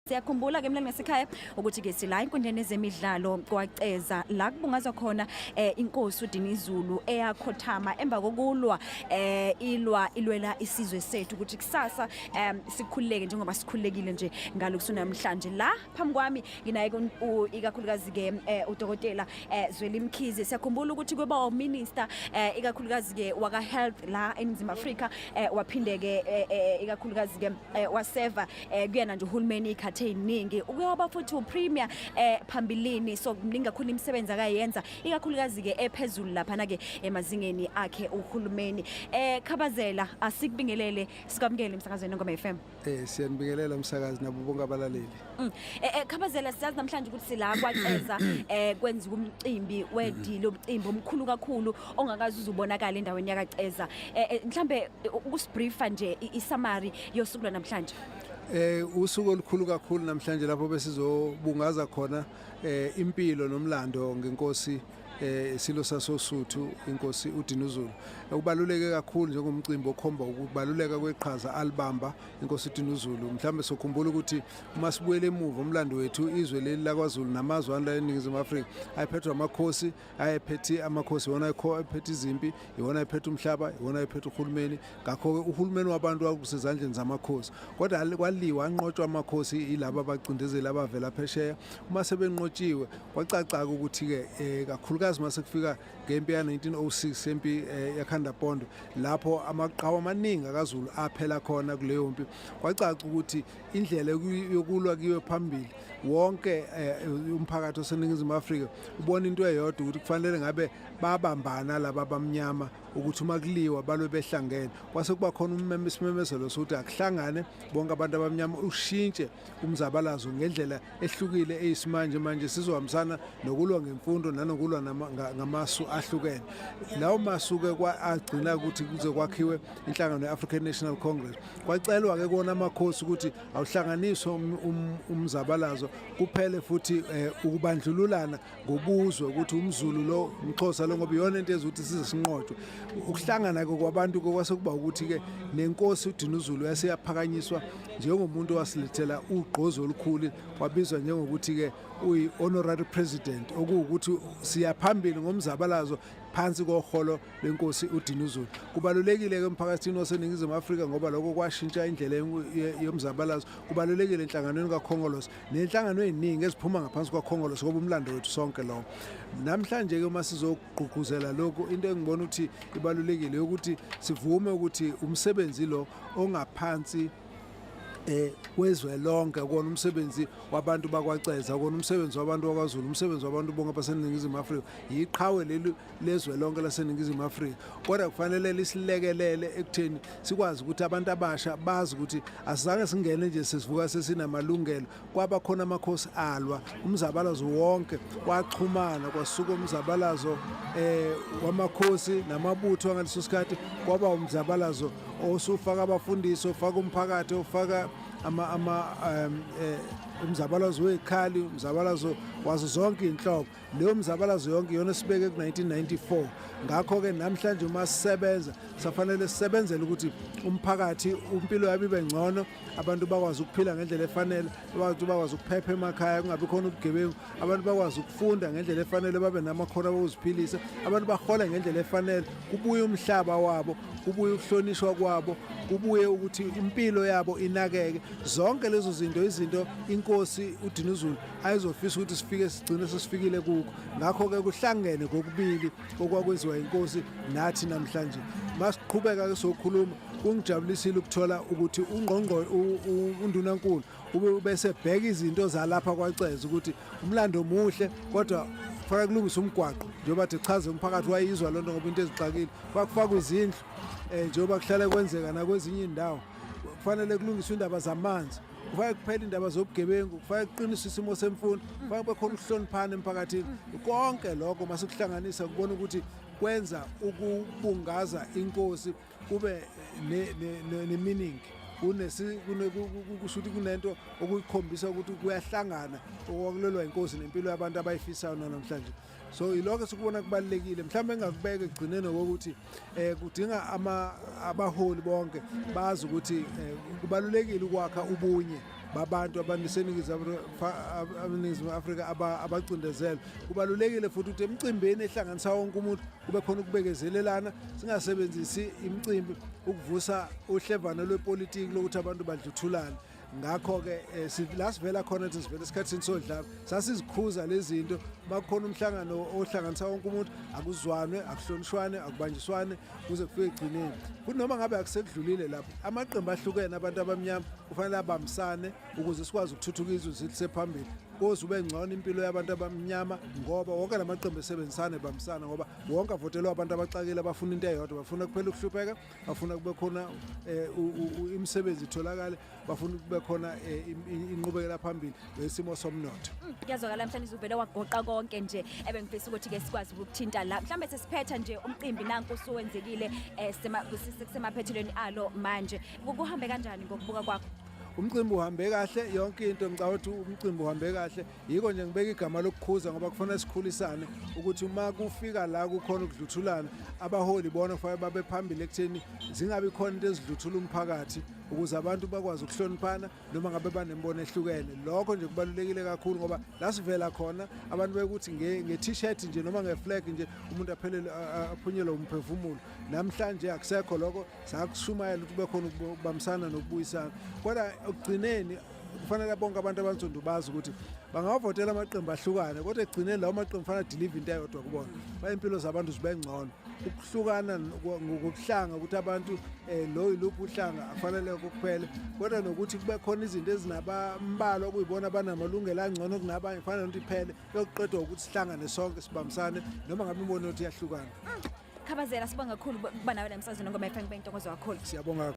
Siyakhumbula ke mlali ngasekhaya ukuthi ke sila inkundleni ezemidlalo kwaceza la kubungazwa khona inkosi uDinizulu eyakhothama emva kokulwa ilwa ilwela isizwe sethu ukuthi kusasa sikhululeke njengoba sikhululekile nje ngalokusu namhlanje. La phambi kwami nginaye ikakhulukazi ke udokotela Zweli Mkhize. Siyakhumbula ukuthi kweba uminister ikakhulukazi ke waka health la eNingizimu Afrika, waphinde ke ikakhulukazi ke waseva kuyena nje uhulumeni ikhathe eziningi, ukuyoba futhi upremier phambilini. So kuningi kakhulu imisebenzi akayenza, ikakhulukazi ke ephezulu lapha ke emazingeni akhe uhulumeni. Khabazela, asikubingelele, sikwamukele emsakazweni Ngoma FM. Siyanibingelela umsakazi nabo bonke abalaleli. Khabazela, siyazi namhlanje ukuthi sila kwaCeza, kwenziwa umcimbi wedili, umcimbi omkhulu kakhulu ongakaze uzubonakala endaweni yakaCeza. Mhlambe ukusibriefa nje isummary yosuku lwanamhlanje. Usuku olukhulu kakhulu namhlanje lapho besizobungaza khona impilo nomlando ngenkosi, isilo sasosuthu, inkosi uDinuzulu. Okubaluleke kakhulu njengomcimbi okhomba ukubaluleka kweqhaza alibamba inkosi uDinuzulu. Mhlambe sokhumbula ukuthi uma sibuyele emuva umlando wethu, izwe leli lakwaZulu namazwe la eNingizimu Afrika ayephethwe amakhosi, ayephethe amakhosi iwona ayephethe izimpi, iwona ayephethe umhlaba, iwona ayephethe uhulumeni. Ngakho-ke uhulumeni wabantu wakusezandleni zamakhosi, kodwa kwaliwa, anqotshwa amakhosi yilaba abacindezeli abavela phesheya. Uma sebenqotshiwe, kwacaca-ke ukuthi-ke kakhulukazi uma sekufika ngempi ya-1906, empi yaKhandapondo, lapho amaqhawe amaningi akaZulu aphela khona kuleyo mpi, kwacaca ukuthi indlela yokulwa kuyiwe phambili, wonke umphakathi oseNingizimu Afrika ubona into eyodwa, ukuthi kufanele ngabe babambana laba abamnyama, ukuthi uma kuliwa balwe behlangene. Kwase kuba khona isimemezelo sokuthi akuhlangane bonke abantu abamnyama, ushintshe umzabalazo ngendlela ehlukile eyisimanje manje, sizohambisana nokulwa ngemfundo nanokulwa ngamasu ahlukene. Lawo masu-ke agcina ukuthi kuze kwakhiwe inhlangano ye-African National Congress. Kwacelwa-ke kona amakhosi ukuthi awuhlanganiswe umzabalazo kuphele futhi ukubandlululana ngobuzwe, ukuthi umZulu lo, umXhosa lo, ngoba iyona into ezukuthi size sinqotshwe. Ukuhlangana-ke kwabantu-ke kwase kuba ukuthi-ke nenkosi uDinuzulu yaseyaphakanyiswa njengomuntu owasilethela ugqozi olukhulu, wabizwa njengokuthi-ke uyi-honorary president, okuwukuthi siya phambili ngomzabalazo phansi koholo lwenkosi uDinuzulu. Kubalulekile-ke emphakathini waseNingizimu Afrika ngoba lokho kwashintsha indlela yomzabalazo. Kubalulekile enhlanganweni kaKhongolose nenhlangano ey'ningi eziphuma ngaphansi kwaKhongolose, ngoba umlando wethu sonke lowo. Namhlanje-ke uma sizogqugquzela lokhu, into engibona ukuthi ibalulekile yokuthi sivume ukuthi umsebenzi lo ongaphansi wezwe lonke, kona umsebenzi wabantu bakwaCeza, kona umsebenzi wabantu bakwaZulu, umsebenzi wabantu bonke baseNingizimu Afrika. Yiqhawe leli lezwe lonke laseNingizimu Afrika, kodwa kufanele lisilekelele ekutheni sikwazi ukuthi abantu abasha bazi ukuthi asizange singene nje sesivuka sesinamalungelo. Kwaba khona amakhosi alwa umzabalazo wonke, waxhumana, kwasuka umzabalazo wamakhosi namabutho ngaleso sikhathi, kwaba umzabalazo osufaka abafundisi, ofaka umphakathi, ofaka ama ama um, eh, umzabalazo wekhali, umzabalazo wazo zonke inhlobo. Leyo mzabalazo yonke iyona sibeke ku-1994. Ngakho-ke namhlanje uma sisebenza, safanele sisebenzele ukuthi umphakathi impilo yabo ibe ngcono, abantu bakwazi ukuphila ngendlela efanele, abantu bakwazi ukuphepha emakhaya, kungabi khona ubugebengu, abantu bakwazi ukufunda ngendlela efanele, babe namakhono okuziphilisa, abantu bahole ngendlela efanele, kubuye umhlaba wabo, kubuye ukuhlonishwa kwabo, kubuye ukuthi impilo yabo inakeke. Zonke lezo zinto izinto inkosi uDinuzulu ayizofisa ukuthi sifike, sigcine sesifikile kukho. Ngakho-ke kuhlangene kokubili okwakwenziwa inkosi nathi namhlanje masiqhubeka ke sokhuluma. Kungijabulisile ukuthola ukuthi ungqongqo undunankulu ube bese bheka izinto zalapha kwaCeza, ukuthi umlando muhle kodwa kufanele kulungiswe umgwaqo, njengoba chaze umphakathi wayizwa lonto, ngoba into ezixakile kwakufakwa izindlu, njengoba kuhlale kwenzeka nakwezinye indawo. Kufanele kulungiswe indaba zamanzi, kufanele kuphela indaba zobugebengu, kufanele kuqiniswe isimo semfundo, kufanele kube khona ukuhloniphana emphakathini. Konke lokho masikuhlanganisa kubona ukuthi kwenza ukubungaza inkosi kube ne-meaning, kusho ukuthi kunento okuyikhombisa ukuthi kuyahlangana okwakulelwa inkosi nempilo yabantu abayifisayo namhlanje. So ilokho esikubona kubalulekile. Mhlawumbe engakubeka ekugcineni ukuthi kudinga ama abaholi bonke bazi ukuthi kubalulekile ukwakha ubunye. Babantu abaneNingizimu Afrika abacindezelwe. Kubalulekile futhi ukuthi emcimbini ehlanganisa wonke umuntu kube khona ukubekezelelana, singasebenzisi imicimbi ukuvusa uhlevane lwepolitiki lokuthi abantu badluthulane. Ngakho-ke la sivela khona thi sivela esikhathini sodlame, sasizikhuza lezi zinto. Makukhona umhlangano ohlanganisa wonke umuntu, akuzwanwe, akuhlonishwane, akubanjiswane kuze kufike ekugcineni. Futhi noma ngabe akusekudlulile lapho, amaqembu ahlukene abantu abamnyama kufanele abambisane ukuze sikwazi ukuthuthukisa izwe selisephambili, kuze ube ngcono impilo yabantu abamnyama, ngoba wonke la maqembu esebenzisane, ebambisana, ngoba wonke avotelwe abantu abaxakile abafuna into eyodwa, bafuna kuphela ukuhlupheka, bafuna kube khona imisebenzi itholakale, bafuna kube khona inqubekela phambili ngesimo somnotho. Kuyazwakala mhlawumbe uvele wagoqa konke nje ebengifisa ukuthi-ke sikwazi ukukuthinta la. Mhlawumbe sesiphetha nje umcimbi nanku usuwenzekile, kusemaphethelweni alo manje. Kuhambe kanjani ngokubuka kwakho? Umcimbi uhambe kahle, yonke into ngicabanga ukuthi umcimbi uhambe kahle. Yiko nje ngibeka igama lokukhuza, ngoba kufanele sikhulisane ukuthi uma kufika la kukhona ukudluthulana, abaholi bona kufanele babe phambili ekutheni zingabi khona into ezidluthula umphakathi, ukuze abantu bakwazi ukuhloniphana noma ngabe banembono ehlukene. Lokho nje kubalulekile kakhulu, ngoba la sivela khona abantu bekuthi nge-t-shirt nje noma nge-flag nje umuntu aphelele aphunyelwe umphefumulo. Namhlanje akusekho lokho. Sakushumayela ukuthi kube khona ukubambisana nokubuyisana, kodwa ekugcineni kufanele bonke abantu abansundu bazi ukuthi bangawavotela amaqembu ahlukane, kodwa ekugcineni lawo maqembu fanele deliver into eyodwa kubona, bayimpilo zabantu zibe ngcono. Ukuhlukana ngokuhlanga ukuthi abantu lo yiluphi uhlanga akufanele kuphele, kodwa nokuthi kube khona izinto ezinabambalwa okuyibona abanamalungelo angcono kunabanye kufanele ukuthi iphele, yokuqedwa ukuthi sihlangane sonke, sibambisane noma ngabe imbono yothi iyahlukana. Khabazela, sibonga kakhulu ukuba nawe la emsakazweni Nongoma FM, kube intokozo kakhulu. Siyabonga.